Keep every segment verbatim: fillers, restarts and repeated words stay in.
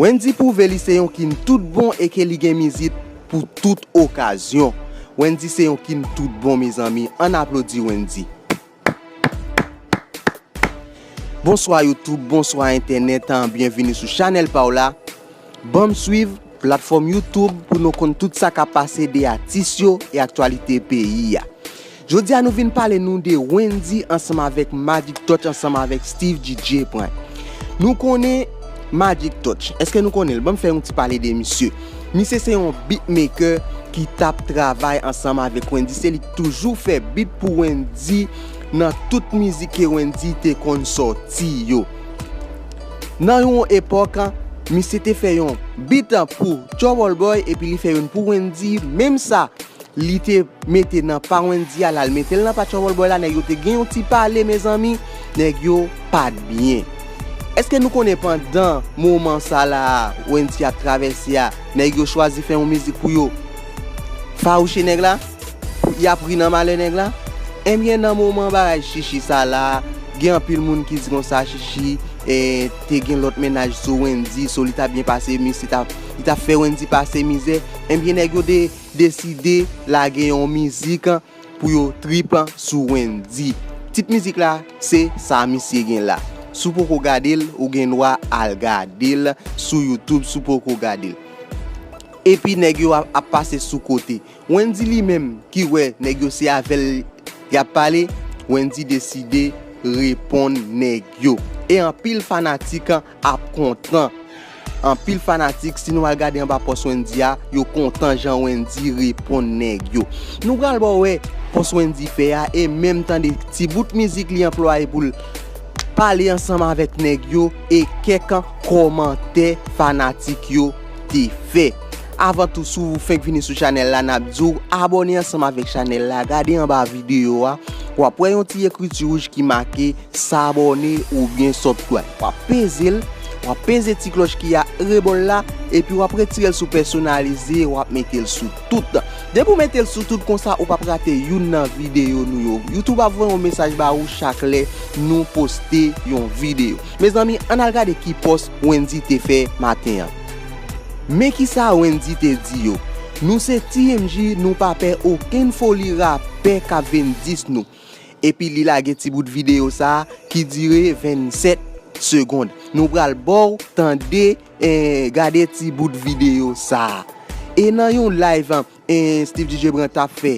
Wendy pwouve li se yon king tout bon e ke li gen mizik pou tout okazyon. Wendy se yon king tout bon, mezanmi. Ann aplodi Wendy. Bonswa YouTube, bonswa entènèt, byenvini sou chanèl pa w la. Ban m swiv platfòm YouTube pou nou konn tout sa k ap pase de atis yo e aktyalite peyi a. Jodi a nou vin pale nou de Wendy ansanm avèk Magic Touch ansanm avèk Steve D J Brand. Nou konnen Magic Touch. Èske nou konnen l? Ban m fè yon ti pale de misye. Misye se yon beatmaker ki t ap travay ansanm avèk Wendy. Se li k toujou fè beat pou Wendy nan tout mizik ke Wendy te konn sòti yo. Nan yon epòk, misye te fè yon beat pou Trouble Boy epi li fè youn pou Wendy. Menm sa, li te mete nan pa Wendy a, l al mete l nan pa Trouble Boy la, nèg yo te gen yon ti pale, mezanmi, nèg yo pa t byen. Èske nou konnen pandan moman sa la a, Wendy ap travèse a, nèg yo chwazi fè yon mizik pou yo fawouche nèg la? Pou y ap ri nan malè nèg la? Ebyen, nan moman bagay Chichi sa la, gen anpil moun ki di konsa Chichi, eh, te gen lòt mennaj sou Wendy, so li t ap byen pase, misye t ap, li t ap fè Wendy pase mizè. Ebyen, nèg yo de deside lage yon mizik pou yo trip sou Wendy. Tit mizik la, se sa misye gen la. Si w poko gade l, ou gen dwa al gade l sou YouTube si w poko gade l. Epi nèg yo ap, ap pase sou kote. Wendy li menm ki wè nèg yo se avè l y ap pale, Wendy deside reponn nèg yo. E anpil fanatik ap kontan. Anpil fanatik, si nou al gade anba pòs Wendy a, yo kontan jan Wendy reponn nèg yo. Nou pral ba w wè pòs Wendy fè a e menm tande ti bout mizik li anplwaye pou l pale ansanm avèk nèg yo e kèk kòmantè fanatik yo te fè. Avan tou, si w fenk vini sou chanèl la, n ap di w abòne ansanm avèk chanèl la, gade anba videyo a, w ap wè yon ti ekriti wouj ki make s'abonner oubyen subscribe. W ap peze l, w ap peze ti klòch ki a rebò l la, epi w ap retire l sou pèsonalize, w ap mete l sou tout. Depi w mete l sou tout konsa, ou p ap rate youn nan videyo nou yo. YouTube ap voye yon mesaj ba ou chak lè nou poste yon videyo. Mezanmi, ann al gade ki pòs Wendy te fè maten an. Men kisa Wendy te di yo. Nou se T M J, nou pa pè okenn foli rapè k ap vin dis nou. Epi li lage ti bout videyo sa a ki dire vennsèt segonn. Nou pral ba w tande, eh, gade ti bout videyo sa a. E nan yon live, eh, Steve D J Brand t ap fè,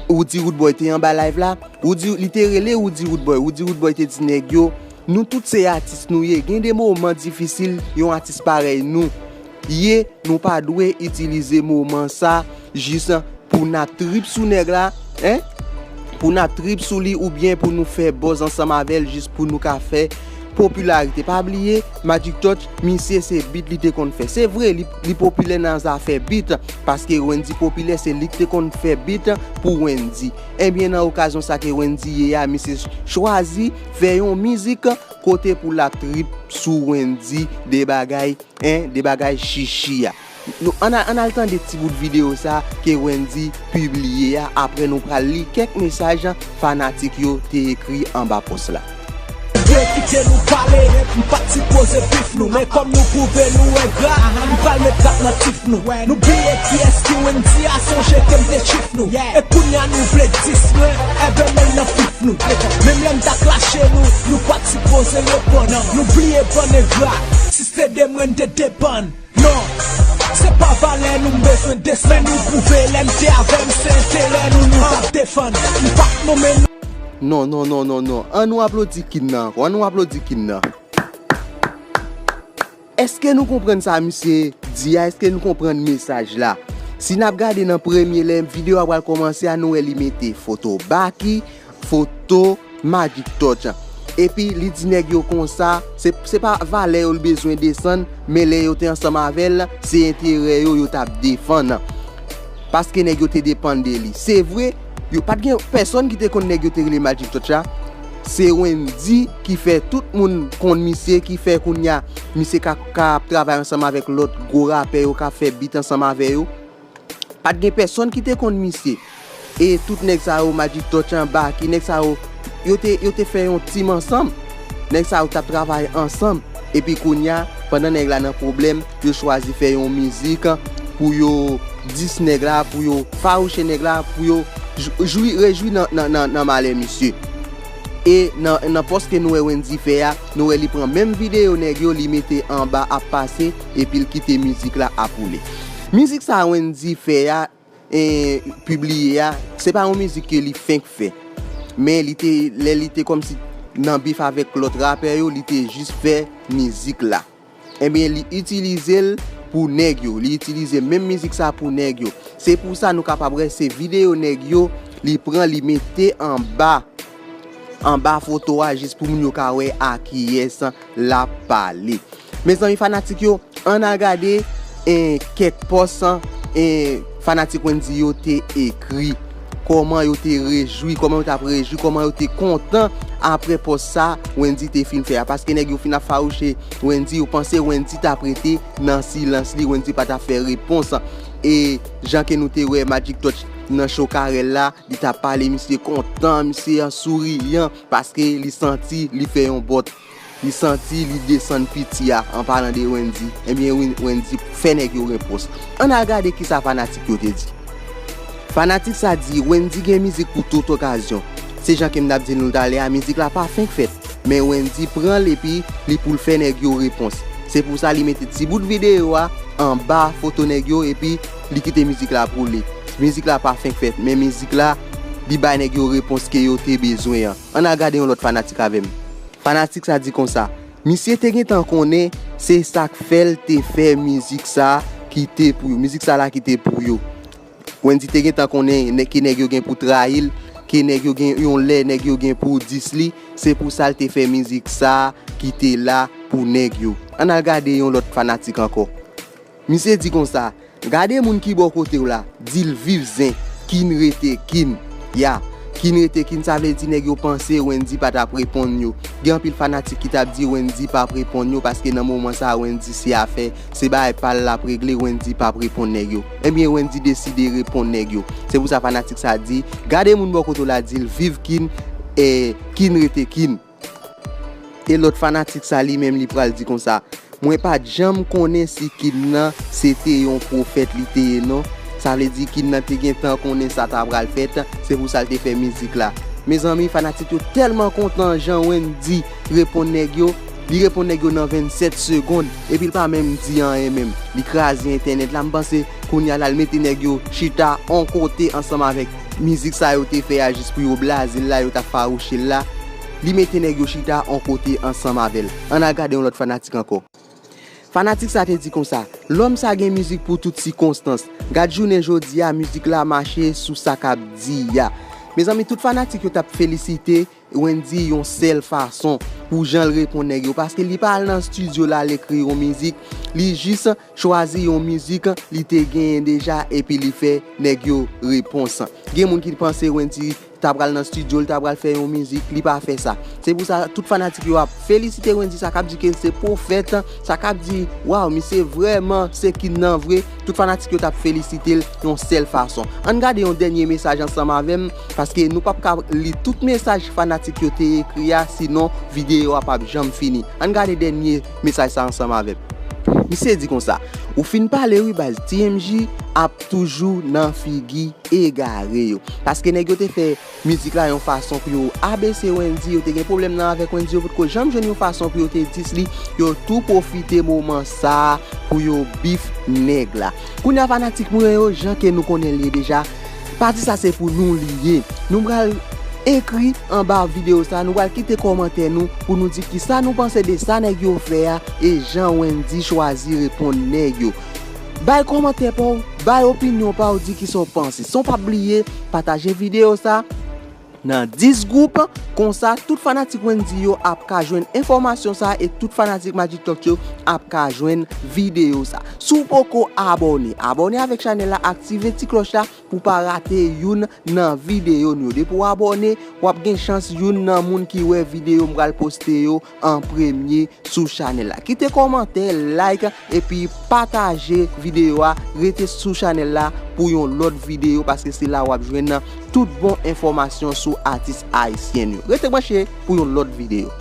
Roody Roodboy te anba live la. Roody, li te rele Roody Roodboy. Roody Roodboy te di nèg yo, nou tout se atis nou ye. Gen de moman difisil yon atis parèy nou ye, nou pa dwe itilize moman sa jis pou n ap trip sou nèg la, en? Pou n ap trip sou li oubyen pou nou fè buzz ansanm avè l jis pou nou ka fè popilarite. Pa bliye, Magic Touch, misye se beat li te konn fè. Se vre, li, li popilè nan zafè beat, paske Wendy popilè, se li k te konn fè beat pou Wendy. Ebyen, nan okazyon sa ke Wendy ye a, misye ch-, chwazi fè yon mizik kote pou l ap trip sou Wendy, de bagay, en, de bagay chichi a. Nou, ann a-, ann al tande ti bout videyo sa ke Wendy pibliye a, apre nou pral li kèk mesaj fanatik yo te ekri anba pòs la. Dwe kite nou pale, m pa t sipoze bif nou, men kòm nou pwouve nou engra, m pral met rap nan tif nou. Nou bliye kiyès ki Wendy a, sonje ke m te chif nou. E kounya nou vle dis mwen, enben men l nan fif nou. Menm lè m ta klache nou, nou pa t sipoze reponn. Nou bliye bann engra, si se de mwen n te depann. Non, se pa valè nou m bezwen desann. Men nou pwouve lè m te avè m, se enterè nou nou t ap defann. M pa t nonmen nou. Non, non, non, non, non. An nou aplodi king nan ankò. An nou aplodi king nan. Èske nou konprann sa misye di a? Èske nou konprann mesaj la? Si n ap gade nan premye lè videyo a pral kòmanse a, nou wè li mete foto Baky, foto Magic Touch. Epi li di nèg yo konsa, se, se pa valè yo l bezwen desann, men lè yo te ansanm avè l, se enterè yo yo t ap defann. Paske nèg yo te depann de li. Se vre, yo pa t gen pèsonn ki te konn nèg yo te rele Magic Touch la. Se Wendy ki fè tout moun konn misye, ki fè kounya misye ka, ka ap travay ansanm avèk lòt gwo rapè yo, ka fè beat ansanm avè yo. Pa t gen pèsonn ki te konn misye. E tout nèg sa yo, Magic Touch an, Baky, nèg sa yo, yo te, yo te fè yon team ansanm. Nèg sa yo t ap travay ansanm. Epi kounya, Pandan nèg la nan pwoblèm, yo chwazi fè yon mizik pou yo dis nèg la, pou yo fawouche nèg la, pou yo jwi, rejwi nan, nan, nan, nan malè misye. E nan, nan pòs ke nou wè Wendyy fè a, nou wè li pran menm videyo nèg yo, li mete anba ap pase, epi l kite mizik la ap woule. Mizik sa Wendyy fè a, e, pibliye a, se pa yon mizik ke li fenk fè. Men li te, lè li te kòmsi nan bif avèk lòt rapè yo, li te jis fè mizik la. Ebyen, li itilize l pou nèg yo. Li itilize menm mizik sa pou nèg yo. Se pou sa nou kapab wè se videyo nèg yo, li pran, li mete anba, anba foto a jis pou moun yo ka wè a kiyès l ap pale. Mezanmi, fanatik yo, ann al gade, e, kèk pòs, e, fanatik Wendyy yo te ekri. Kòman yo te rejwi, kòman yo t ap rejwi, kòman yo te kontan apre pòs sa Wendyy te fin fè a. Paske nèg yo fin ap fawouche Wendyy, yo panse Wendyy t ap rete nan silans li, Wendyy pa t ap fè repons. E jan ke nou te wè Magic Touch nan cho Carel la, li t ap pale, misye kontan, misye an souriyan, paske li santi li fè yon bòt. Li santi li desann piti a, an palan de Wendyy. Ebyen, Wen-, Wendyy fè nèg yo repons. Ann al gade kisa fanatik yo te di. Fanatik sa di, Wendyy gen mizik pou tout okazyon. Se jan ke m t ap di nou talè a, mizik la pa fenk fèt. Men Wendyy pran l epi li pou l fè nèg yo repons. Se pou sa li mete ti bout videyo a anba foto nèg yo epi li kite mizik la pou li. Mizik la pa fenk fèt, men mizik la, li bay nèg yo repons ke yo te bezwen an. Ann al gade yon lòt fanatik avè m. Fanatik sa di konsa, misye te gentan konnen se sa k fè l te fè mizik sa ki te pou yo. Mizik sa la ki te pou yo. Wendyy te gentan konnen nè-, ke nèg yo gen pou trayi l, ke nèg yo gen yon lè nèg yo gen pou dis li. Se pou sa l te fè mizik sa ki te la pou nèg yo. Ann al gade yon lòt fanatik ankò. Misye di konsa, gade moun ki bò kote w la, di l viv zen, kin rete kin. Ya, kin rete kin, sa vle di nèg yo panse Wendyy pa t ap reponn yo. Gen anpil fanatik ki t ap di Wendyy p ap reponn yo, paske nan moman sa a Wendyy se afè, se bagay pa l l ap regle, Wendyy p ap reponn nèg yo. Ebyen, Wendyy deside reponn nèg yo. Se pou sa fanatik sa di, gade moun bò kote w la, di l viv kin, e, kin rete kin. E lòt fanatik sa li menm li pral di konsa, mwen pa t janm konnen si kin nan se te yon pwofèt li te ye non. Sa vle di kin nan te gentan konnen sa ta pral fèt, se pou sa l te fè mizik la. Mezanmi, fanatik yo tèlman kontan jan Wendyy reponn nèg yo, li reponn nèg yo nan vennsèt segonn, epi l pa menm di anyen menm. Li kraze entènèt la, m panse kounye a la l mete nèg yo chita on kote ansanm avèk mizik sa yo te fè a jis pou yo blaze l la, yo t ap fawouche l la. Li mete nèg yo chita on kote ansanm avè l. Ann al gade yon lòt fanatik ankò. Fanatik sa te di konsa, lòm sa gen mizik pou tout sikonstans. Gad jounen jodi a, mizik la mache sou sa k ap di a. Mezanmi, tout fanatik yo t ap felisite Wendyy yon sèl fason pou jan l reponn nèg yo, paske li pa al nan estidyo l al ekri yon mizik, li jis chwazi yon mizik li te genyen deja epi li fè nèg yo repons. Gen moun ki panse Wendyy ta pral nan estidyo, li ta pral fè yon mizik, li pa fè sa. Se pou sa, tout fanatik yo ap felisite Wendyy, sa k ap di ke l se pwofèt, sa k ap di, waw, misye vrèman se kin nan vre. Tout fanatik yo t ap felisite l yon sèl fason. Ann gade yon dènye mesaj ansanm avè m, paske nou p ap ka li tout mesaj fanatik yo te ekri a, sinon videyo a p ap janm fini. Ann gade dènye mesaj sa ansanm avè m. Misye di konsa, ou fin pale wi baz, T M J ap toujou nan figi egare yo. Paske nèg yo te fè mizik la yon fason pou yo abese Wendyy, yo te gen pwoblèm nan avèk Wendyy, yo potko janm jwenn yon fason pou yo te dis li, yo tou pwofite moman sa a pou yo bif nèg la. Kounye a fanatik mwen yo, jan ke nou konnen l ye deja, pati sa se pou nou li ye. Nou pral ekri anba videyo sa, nou pral kite kòmantè nou pou nou di kisa nou panse de sa nèg yo fè a e jan Wendyy chwazi reponn nèg yo. Bay kòmantè pa w, bay opinyon pa w, di kisa w panse. San w pa bliye pataje videyo sa nan dis gwoup, konsa tout fanatik Wendyy yo ap ka jwenn enfòmasyon sa e tout fanatik Magic Touch yo ap ka jwenn videyo sa. Si w poko abòne, abòne avèk chanèl la, aktive ti klòch la pou w pa rate youn nan videyo nou yo. Depi w abòne, w ap gen chans youn nan moun ki wè videyo m pral poste yo an premye sou chanèl la. Kite kòmantè, like, epi pataje videyo a. Rete sou chanèl la pou yon lòt videyo, paske se la w ap jwenn tout bon enfòmasyon sou atis ayisyen yo. Rete branche pou yon lòt videyo.